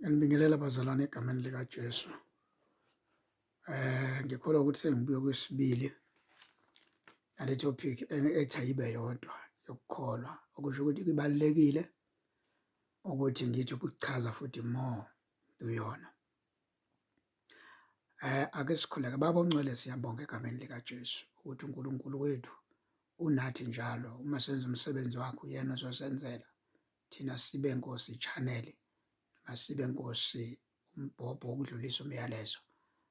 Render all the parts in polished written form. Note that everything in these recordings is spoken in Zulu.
Ngiyanibingelela bazalwane egameni likaJesu. Ngikholwa ukuthi sengibuye kwesibili nale topic ethi ayibe yodwa yokukholwa, okusho ukuthi kubalulekile ukuthi ngithi ukuchaza futhi more kuyona. Ake sikhuleke. Baba oNgcwele, siyabonga egameni likaJesu ukuthi uNkulunkulu wethu unathi njalo uma senza umsebenzi wakhe, uyena ozosenzela thina sibe Nkosi channel, masibe Nkosi umbhobho wokudlulisa umyalezo.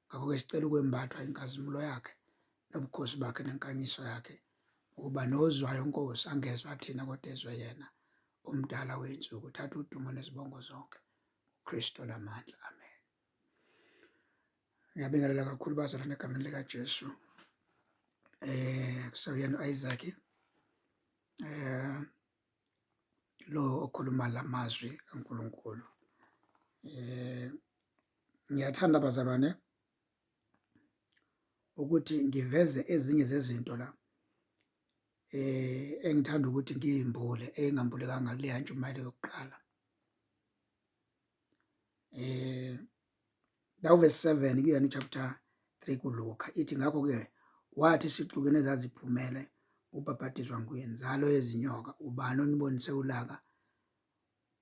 Ngakho-ke sicela ukwembathwa inkazimulo yakhe nobukhosi bakhe nenkanyiso yakhe, ukuba nozwayo Nkosi angezwa thina kodwa ezwe yena omdala wey'nsuku. Thatha udumo nezibongo zonke, uKristu onamandla, amen. Ngiyabingelela kakhulu bazalwane egameni likaJesu. Kusewuyena u-Isaac lo okhuluma lamazwi kaNkulunkulu. Ngiyathanda bazalwane ukuthi ngiveze ezinye zezinto la engithanda ukuthi ngiyimbule engambulekanga kuleya ntshumayelo yokuqala. La verse 7 kuyona chapter 3 kuLuka ithi, ngakho-ke wathi isixuku ezaziphumele ubhabhadiswa nguye, nzalo yezinyoka, ubani onibonise ulaka,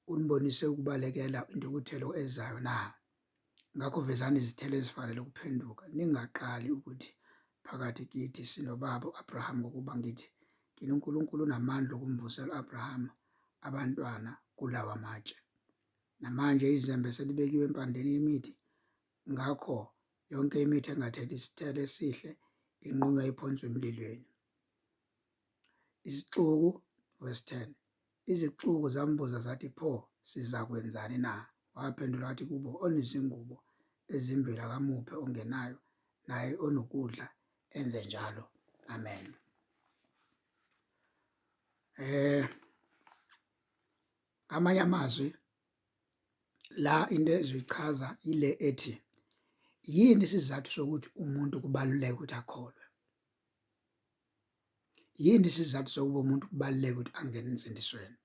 unibonise ukubalekela intukuthelo ezayo na? Ngakho vezani izithelo ezifanele ukuphenduka, ningaqali ukuthi phakathi kithi sinobaba u-Abraham, ngokuba ngithi kini uNkulunkulu unamandla okumvusela u-Abraham abantwana kulawa matshe. Namanje izembe selibekiwe empandeni yemithi, ngakho yonke imithi engatheli isithelo esihle inqunywa iphonswe emlilweni. Isixuku, verse 10, izixuku zambuza zathi, pho sizakwenzani na? Waphendula wathi kubo, onezingubo ezimbili akamuphe ongenayo, naye onokudla enze njalo. Amen. Ngamanye amazwi la into ezoyichaza ile ethi yini isizathu sokuthi umuntu kubaluleke ukuthi akholwe, yini isizathu sokuba umuntu kubaluleke ukuthi angene ensindisweni.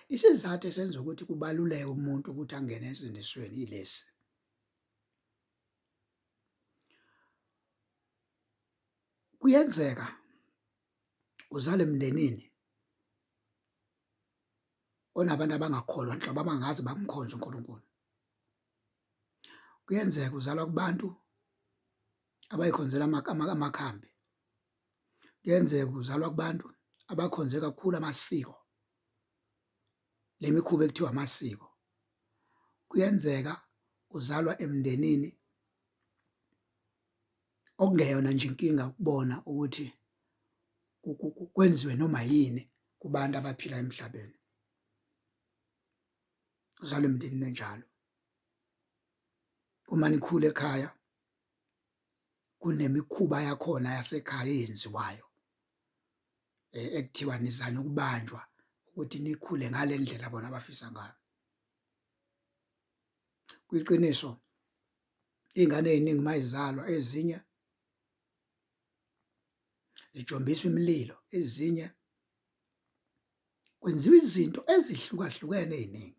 Isizathu esenza ukuthi kubaluleke umuntu ukuthi angene ensindisweni yilesi: kuyenzeka uzale emndenini onabantu abangakholwa nhlobo, abangazi bamkhonza uNkulunkulu. Kuyenzeka uzalwa kubantu abayikhonzela amakhambi. Kuyenzeka uzalwa kubantu abakhonze kakhulu amasiko, le mikhuba ekuthiwa amasiko. Kuyenzeka uzalwa emndenini okungeyona nje inkinga ukubona ukuthi kwenziwe noma yini kubantu abaphila emhlabeni. Uzalwa emndenini enjalo. Uma nikhula ekhaya kunemikhuba yakhona yasekhaya eyenziwayo ekuthiwa nizanywa ukubanjwa ukuthi nikhule ngale ndlela bona abafisa ngayo. Kuyiqiniso, iy'ngane ey'ningi uma y'zalwa ezinye zijombiswa imililo, ezinye kwenziwa izinto ezihlukahlukene ey'ningi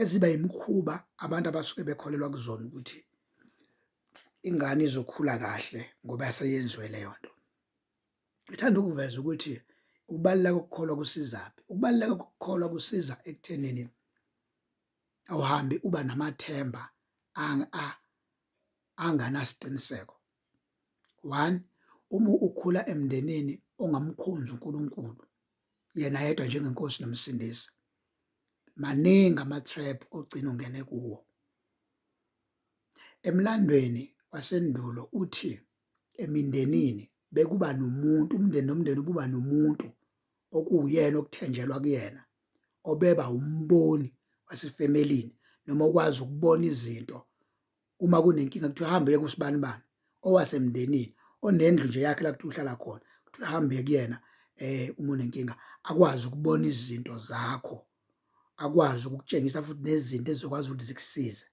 eziba imikhuba abantu abasuke bekholelwa kuzona ukuthi ingane izokhula kahle ngoba seyenziwe leyo nto. Ngithanda ukuveza ukuthi ukubaluleka kokukholwa kusizaphi. Ukubaluleka kokukholwa kusiza ekuthenini awuhambi uba namathemba anganasiqiniseko. One, uma ukhula emndenini ongamkhonzi uNkulunkulu yena yedwa njengenkosi nomsindisi, maningi ama-trap ogcina ungene kuwo. Emlandweni wasendulo uthi emindenini bekuba nomuntu, umndeni nomndeni ububa nomuntu okuwuyena okuthenjelwa kuyena, obeba umboni wasefemelini noma okwazi ukubona izinto. Uma kunenkinga kuthiwa hambe uye kusibanibani owasemndenini onendlu nje yakhe la kuthiwa uhlala khona, kuthiwa hambe uye kuyena uma unenkinga, akwazi ukubona izinto zakho, akwazi ukukutshengisa futhi nezinto ezizokwazi ukuthi zikusize.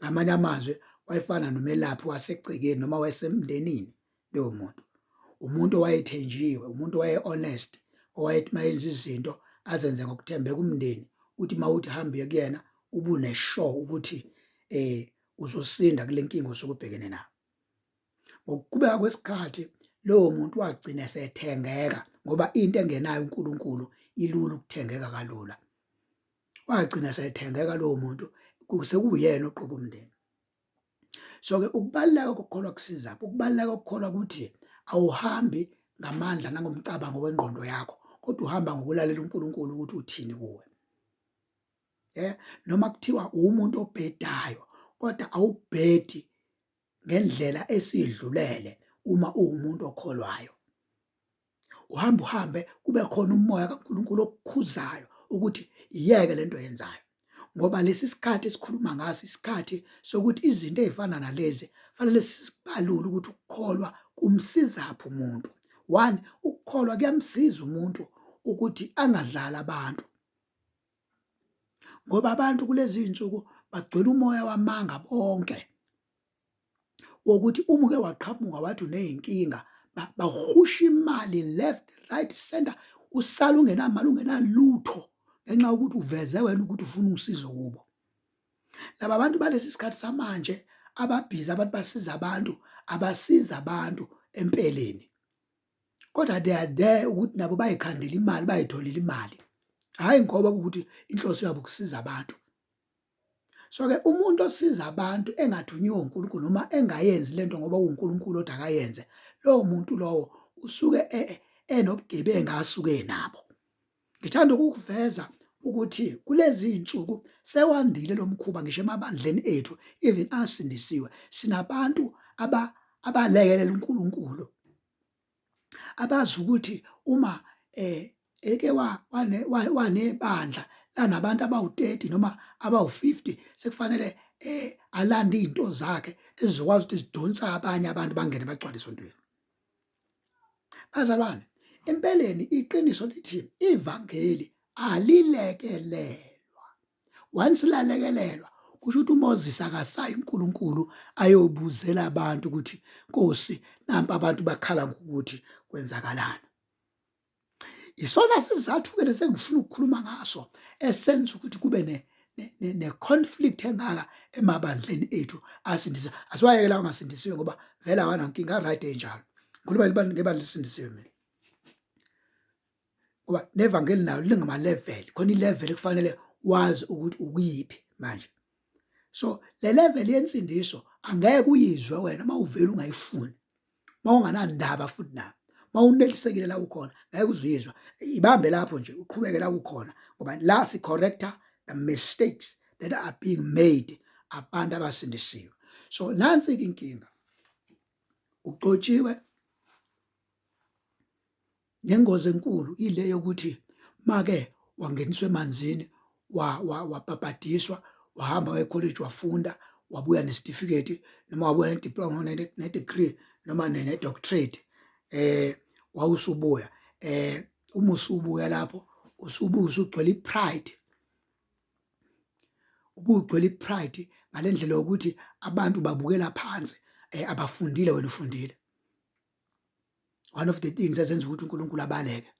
Ngamanye amazwi wayefana nomelaphi wasegcekeni noma wayesemndenini loyo muntu, umuntu owayethenjiwe, umuntu owaye-honest, owayethi uma yenza izinto azenze ngokuthembeka umndeni uthi mawuthi hambe uye kuyena ubune-sure ukuthi uzosinda kule nkinga osuke ubhekene nayo. Ngokuqhubeka kwesikhathi lowo muntu wagcina esethengeka ngoba into engenayo uNkulunkulu ilula ukuthengeka kalula. Wagcina esethengeka lowo muntu sekuwuyena oqoba umndeni. So-ke ukubaluleka kokukholwa kusizaphi? Ukubaluleka kokukholwa ukuthi awuhambi ngamandla nangomcabango wengqondo yakho, kodwa uhamba ngokulalela uNkulunkulu ukuthi uthini kuwe. Noma kuthiwa uwumuntu obhedayo kodwa awubhedi ngendlela esidlulele uma uwumuntu okholwayo. Uhamba uhambe kube khona umoya kaNkulunkulu okukhuzayo ukuthi iyeke lento yenzayo, ngoba lesi sikhathi esikhuluma ngaso isikhathi sokuthi izinto ezifana nalezi fanele sibalule ukuthi ukukholwa kumsizaphi umuntu. One, ukukholwa kuyamsiza umuntu ukuthi angadlali abantu, ngoba abantu kulezi zinsuku bagcwele umoya wamanga bonke, wokuthi uma uke waqhamuka wathi uney'nkinga bahusha imali left, right, center, usale ungenamali ungenalutho ngenxa yokuthi uveze wena ukuthi ufuna usizo kubo. Laba bantu balesi sikhathi samanje ababhizi abantu basiza abantu, abasiza abantu empeleni, kodwa they are there ukuthi nabo bayikhandele imali, bayitholele imali, hhayi ngoba ukuthi inhloso yabo ukusiza abantu. So-ke umuntu osiza abantu engathunyiwe uNkulunkulu noma engayenzi lento ngoba uNkulunkulu othi akayenze, lowo muntu lowo usuke enobugebengu asuke enabo. Ngithanda ukukuveza ukuthi kulezi iy'nsuku sewandile lo mkhuba ngisho emabandleni ethu, even asindisiwe, sinabantu abalekelela uNkulunkulu, abazi ukuthi uma eke wanebandla lanabantu abawu-30 noma abawu-50 sekufanele alande izinto zakhe ezizokwazi ukuthi zidonsa abanye abantu bangene bagcwale esontweni. Bazalwane, empeleni iqiniso lithi ivangeli alilekelelwa. Once lalekelelwa kusho ukuthi uMoses akasayi uNkulunkulu ayobuzela abantu ukuthi Nkosi nampa abantu bakhala ngokuthi kwenzakalani. Isona sizathu-ke lesengifuna ukukhuluma ngaso esenza ukuthi kube ne-conflict engaka emabandleni ethu asindisa. Asiwayekela angasindisiwe ngoba vele awanankinga, right enjalo. Ngikhuluma ngebandla elisindisiwe mina. Ngoba nevangeli nayo lingama-level, khona i-level ekufanele wazi ukuthi ukuyiphi manje. So le level yensindiso angeke uyizwe wena uma uvela ungayifuni, uma unganandaba futhi nayo, uma unelisekile la ukhona ngeke uzuyizwa. Ibambe lapho nje uqhubeke la ukhona, ngoba la si corrector the mistakes that are being made abantu abasindisiwe. So nansi inkinga, ugcotshiwe nengozi enkulu ile yokuthi make wangeniswa emanzini wabhabhadiswa wahamba waya ekholeji wafunda wabuya nesitifiketi noma wabuya nediploma ne-degree noma ne-doctorate, wawusubuya uma usubuya lapho usubuya usugcwele i-pride, ubugcwele i-pride ngale ndlela yokuthi abantu babukela phansi abafundile, wena ufundile. One of the things ezenza ukuthi uNkulunkulu abaleke,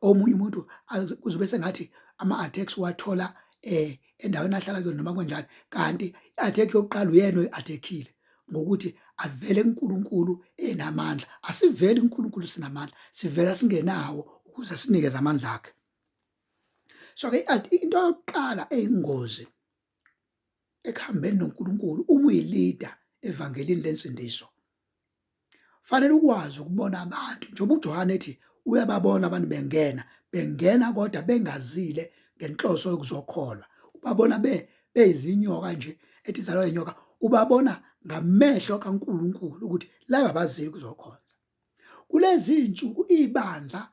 Omunye umuntu kuzobe sengathi ama-attacks wathola endaweni ahlala kuyona noma kanjani, kanti i-attack yokuqala uyena oyi-attack-ile ngokuthi avele kuNkulunkulu enamandla. Asiveli kuNkulunkulu sinamandla, sivela singenawo ukuze sinikeze amandla akhe. So-ke into yokuqala eyingozi ekuhambeni noNkulunkulu uma uyilida evangelini lensindiso, fanele ukwazi ukubona abantu njengoba uJohane ethi uyababona abantu bengena bengena kodwa bengazile ngenhloso yokuzokholwa, ubabona beyizinyoka nje, ethi zalwa inyoka, ubabona ngamehlo kaNkulunkulu ukuthi laba bazile ukuzokhonza. Kulezi zinsuku ibandla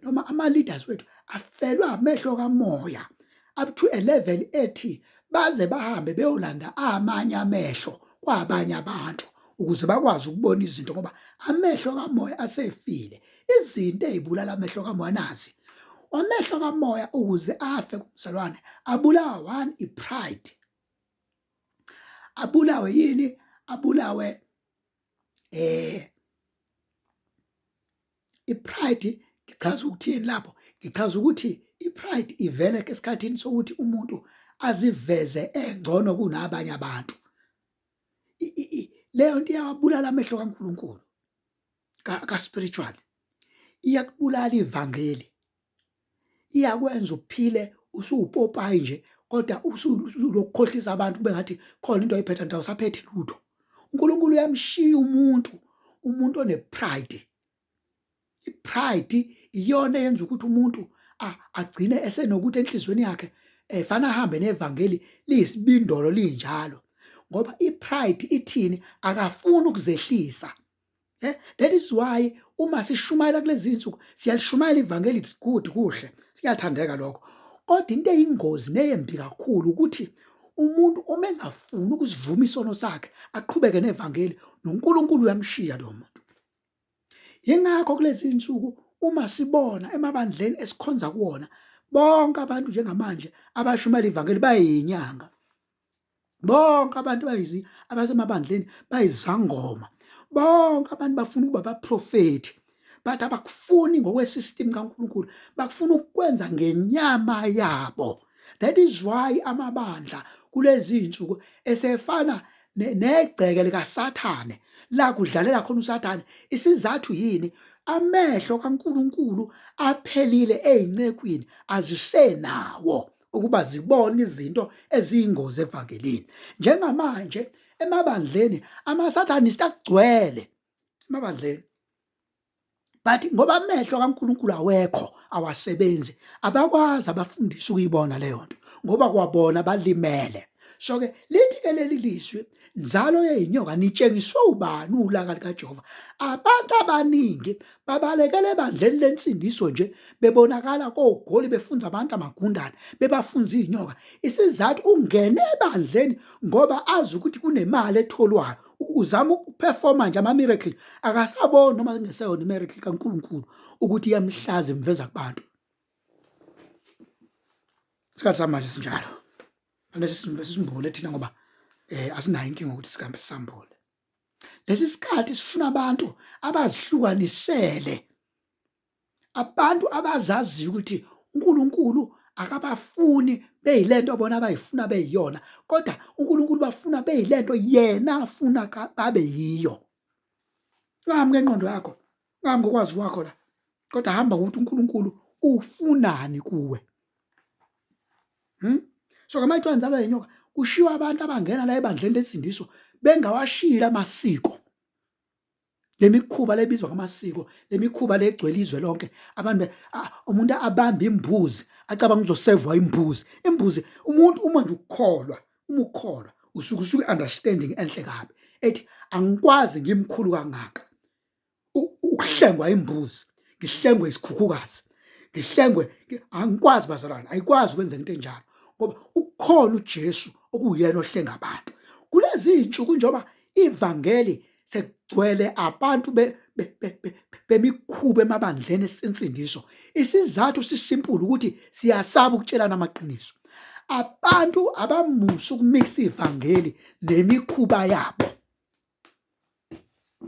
noma ama leaders wethu afelwe amehlo kamoya up to a level ethi baze bahambe beyolanda amanye amehlo kwabanye abantu ukuze bakwazi ukubona izinto, ngoba amehlo kamoya asefile. Izinto ezibulala amehlo kamoya nazi, amehlo kamoya ukuze afe kumzalwane abulawa one i-pride, abulawe yini, abulawe ipride. Ngichaza ukuthini lapho? Ngichaza ukuthi i-pride ivele esikhathini sokuthi umuntu aziveze engcono kunabanye abantu. Leyo nto iyawabulala amehlo kaNkulunkulu ka-spiritual, iyakubulala ivangeli, iyakwenza uphile usuwupopayi nje, kodwa usulokukhohlisa abantu kube ngathi khona into oyiphethe nto, awusaphethe lutho. UNkulunkulu uyamshiya umuntu, umuntu one-pride. I-pride iyona eyenza ukuthi umuntu agcine esenokuthi enhliziyweni yakhe efana ahambe nevangeli liyisibindolo linjalo, ngoba i-pride ithini? Akafuni ukuzehlisa. That is why uma sishumayela kulezi insuku siyalishumayela ivangeli, it's good, kuhle, siyathandeka lokho, kodwa into eyingozi neyembi kakhulu ukuthi umuntu uma engafuni ukuzivuma isono sakhe aqhubeke nevangeli, noNkulunkulu uyamshiya lo muntu. Yingakho kulezi insuku uma sibona emabandleni esikhonza kuwona, bonke abantu njengamanje abashumayela ivangeli bayinyanga, bonke abantu bayizi abasemabandleni bayizangoma, bonke abantu bafuna ukuba abaprofethi, but abakufuni ngokwesystem kaNkulunkulu, bakufuna ukukwenza ngenyama yabo. That is why amabandla kulezi insuku esefana negceke likaSathane, la kudlalela khona uSathane. Isizathu yini? Amehlo kaNkulunkulu aphelile ey'ncekwini, azisenawo ukuba zibone izinto eziyingozi evangelini. Njengamanje emabandleni amaSathanist agcwele emabandleni, but ngoba amehlo kaNkulunkulu awekho, awasebenzi, abakwazi abafundisi ukuyibona leyo nto, ngoba kwabona balimele. So ke lithi ke leli lizwi, nzalo yeyinyoka, nitshengiswe ubani ulaka likaJehova? Abantu abaningi babalekele ebandleni lensindiso nje, bebonakala kogoli befunza abantu amagundane, bebafunza iy'nyoka. Isizathu ungene ebandleni ngoba azi ukuthi kunemali etholwayo, uzama ukuperforma nje ama-miracle, akasaboni noma kungeseyona i-miracle kaNkulunkulu ukuthi iyamhlaza imveza kubantu. Isikhathi samanje sinjalo, fanele sisimbule thina ngoba asinayo inkinga ukuthi sihambe sisambule. Lesi sikhathi sifuna abantu abazihlukanisele, abantu abazaziyo ukuthi uNkulunkulu akabafuni beyilento bona abayifuna beyiyona, kodwa uNkulunkulu bafuna beyilento yena afuna babe yiyo. Ungahambi ngenqondo yakho, ungahambi ngokwazi kwakho la, kodwa hamba ngokuthi uNkulunkulu ufunani kuwe. So ngamanye nzalo yenyoka kushiwa abantu abangena la ebandleni lesindiso bengawashiyile amasiko, lemikhuba lebizwa ngamasiko, lemikhuba legcwele izwe lonke. Abantu, umuntu abamba imbuzi acabanga uzosevwa imbuzi, imbuzi. Umuntu uma nje ukukholwa, uma ukukholwa usuke usuke understanding enhle kabi ethi angikwazi ngimkhulu kangaka ukuhlengwa imbuzi, ngihlengwe isikhukhukazi, ngihlengwe, angikwazi bazalwane, ayikwazi ukwenza into enjalo, ngoba ukukhona uJesu okuyena ohlenga abantu. Kulezi insuku njengoba ivangeli sekugcwele abantu bemikhuba emabandleni ensindiso, isizathu sisimpulu ukuthi siyasaba ukutshelana amaqiniso. Abantu abamusa ukumix ivangeli nemikhuba yabo.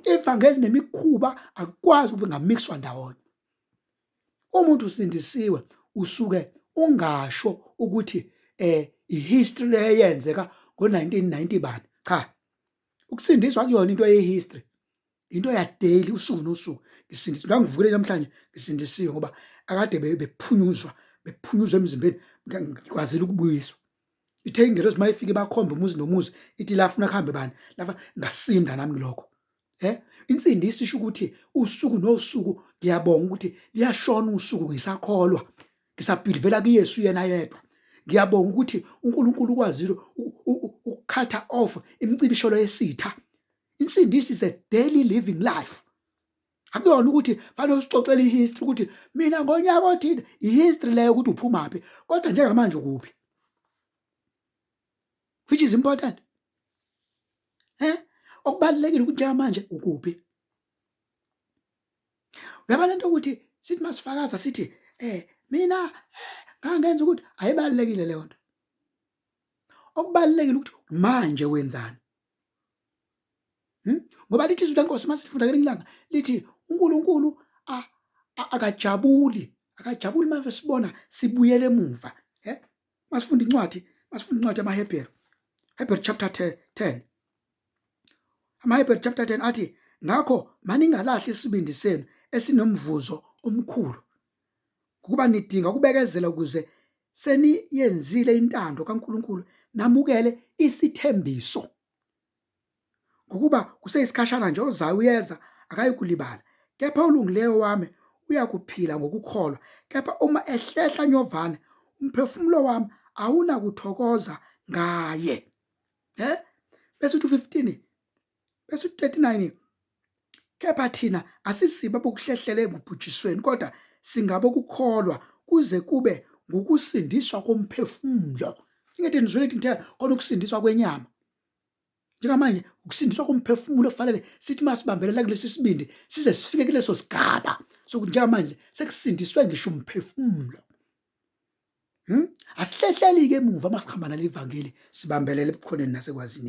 Ivangeli nemikhuba akukwazi ukube ngamixwa ndawonye. Umuntu usindisiwe usuke ungasho ukuthi ihistory le eyenzeka ngo-1990 bani. Cha, ukusindiswa akuyona into yehistory, into ya daily, usuku nosuku. Ngisindisiwe, ngangivukile namhlanje ngisindisiwe, ngoba akade bephunyuzwa bephunyuzwa emzimbeni, ngikwazile ukubuyiswa. Ithe ingelosi uma ifike bakhombe umuzi nomuzi, ithi la funa kuhambe bani lapha, ngasinda nami kulokho. Insindiso isho ukuthi usuku nosuku ngiyabonga ukuthi liyashona usuku ngisakholwa, ngisabhilivela kuYesu yena yedwa. Ngiyabonga ukuthi uNkulunkulu ukwazile ukukhatha off imicibisholo yesitha. Insindiso is a daily living life. Akuyona ukuthi fanele usixoxele ihistory ukuthi mina ngonyaka othile, ihistory leyo ukuthi uphumaphi, kodwa njengamanje ukuphi, which is important. Okubalulekile ukuthi njengamanje ukuphi. Uyabona lento ukuthi sithi masifakaza sithi mina ngangenza ukuthi, ayibalulekile leyo nto. Okubalulekile ukuthi manje wenzani. Ngoba lithi izwi lenkosi masifunda ngelinye ilanga lithi uNkulunkulu Akajabuli, akajabuli manje sibona sibuyele emuva. Masifunda incwadi, masifunda incwadi yamaHebheru, Hebrew chapter 10, amaHebheru chapter 10 athi, ngakho maningalahli isibindi senu esinomvuzo omkhulu, ngokuba nidinga ukubekezela ukuze seniyenzile intando kaNkuluNkulu namukele isithembiso. Ngokuba kuseyisikhashana nje, ozayo uyeza, akayikulibala, kepha olungileyo wami uyakuphila ngokukholwa, kepha uma ehlehla nyovane, umphefumulo wami awunakuthokoza ngaye. Bese uthi 15, bese uthi 39, kepha thina asisibo abokuhlehlela ekubhujisweni, kodwa singabokukholwa kuze kube ngukusindiswa komphefumulo. Ingathi nizwile ukuthi ngithe khona ukusindiswa kwenyama. Njengamanje ukusindiswa komphefumulo kufanele sithi masibambelela kulesi sibindi size sifike kuleso sigaba sokuthi njengamanje sekusindiswe ngisho umphefumulo. Asihlehleli ke emuva masihamba nalivangeli, sibambelele ebukhoneni nasekwazini.